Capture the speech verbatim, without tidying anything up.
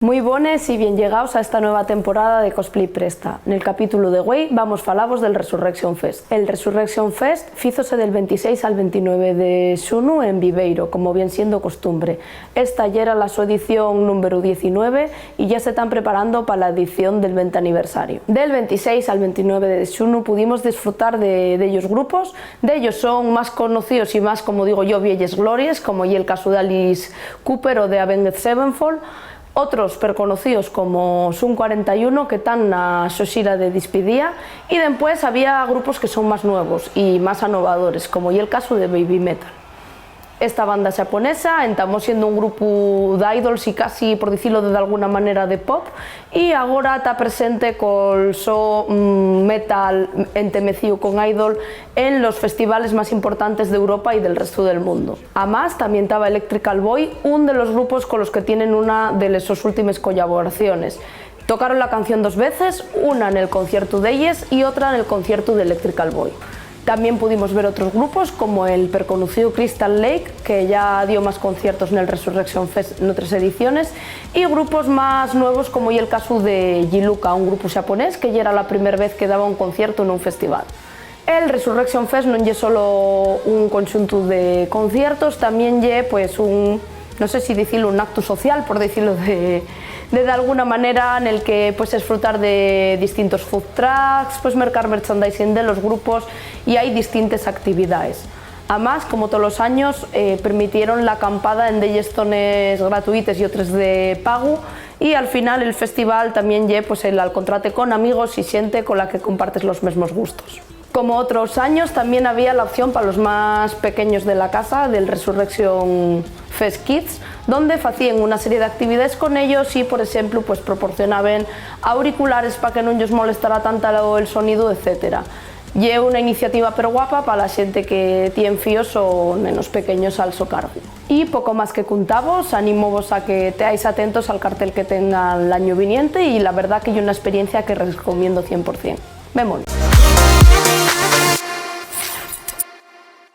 Mui bones y bien llegaos a esta nueva temporada de Cosplay Presta. Nel capítulo de güei vamos falavos del Resurrection Fest. El Resurrection Fest fízose del ventiséis al ventinueve de xunu en Viveiro, como vien siendo costumbre. Esta yera la so edición númberu diecinueve y ya se tán preparando pa la edición del venti aniversario. Del ventiséis al ventinueve de xunu pudimos disfrutar de dellos grupos. Dellos son más conocíos y más, como digo yo, vielles glories, como ye'l casu d'Alice Cooper o de Avenged Sevenfold. Otros perconocíos como Sum cuarenta y uno, que tán na so xira de dispidía, y dempués había grupos que son más nuevos y más anovadores, como ye'l casu de Babymetal. Esta banda xaponesa entamó siendo un grupu d'idols y casi, por dicilo de dalguna manera, de pop, y agora ta presente col so, mm, metal entemecíu con idol en los festivales más importantes d'Europa y del restu del mundo. Amás, tamién taba Electrical Boy, un de los grupos colos que tienen una de les sos últimes collaboraciones. Tocaron la canción dos veces, una nel conciertu d'elles y otra nel conciertu d'Electrical Boy. Tamién pudimos ver otros grupos, como el perconocíu Crystal Lake, que ya dio más conciertos nel Resurrection Fest n'otres ediciones, y grupos más nuevos, como ye'l casu de Jiluka, un grupu xaponés que yera la primer vez que daba un conciertu nun festival. El Resurrection Fest non ye solo un conxuntu de conciertos, tamién ye, pues, un, no sé si dicilo, un actu social, por dicilo de, de dalguna manera, nel que pues esfrutar de distintos food trucks, pues mercar merchandising de los grupos y hai distintes actividaes. Amás, como tolos años, eh, permitieron l'acampada en delles zones gratuites y otres de pagu, y al final el festival tamién ye, pues, el alcontrate con amigos y xente cola que compartes los mesmos gustos. Como otros años, tamién había la opción pa los más pequeños de la casa del Resurrection Fest Kids, donde facíen una serie d'actividaes con ellos y, por exemplu, pues, proporcionaben auriculares pa que nun yos molestara tanta lo, el sonidu, etcétera. Ye una iniciativa perguapa pa la xente que tien fíos o nenos pequeños al so cargu. Y poco más que cuntavos, animovos a que teáis atentos al cartel que tengan l'añu viniente, y la verdá que ye una esperiencia que recomiendo cien por cien. Vémonos.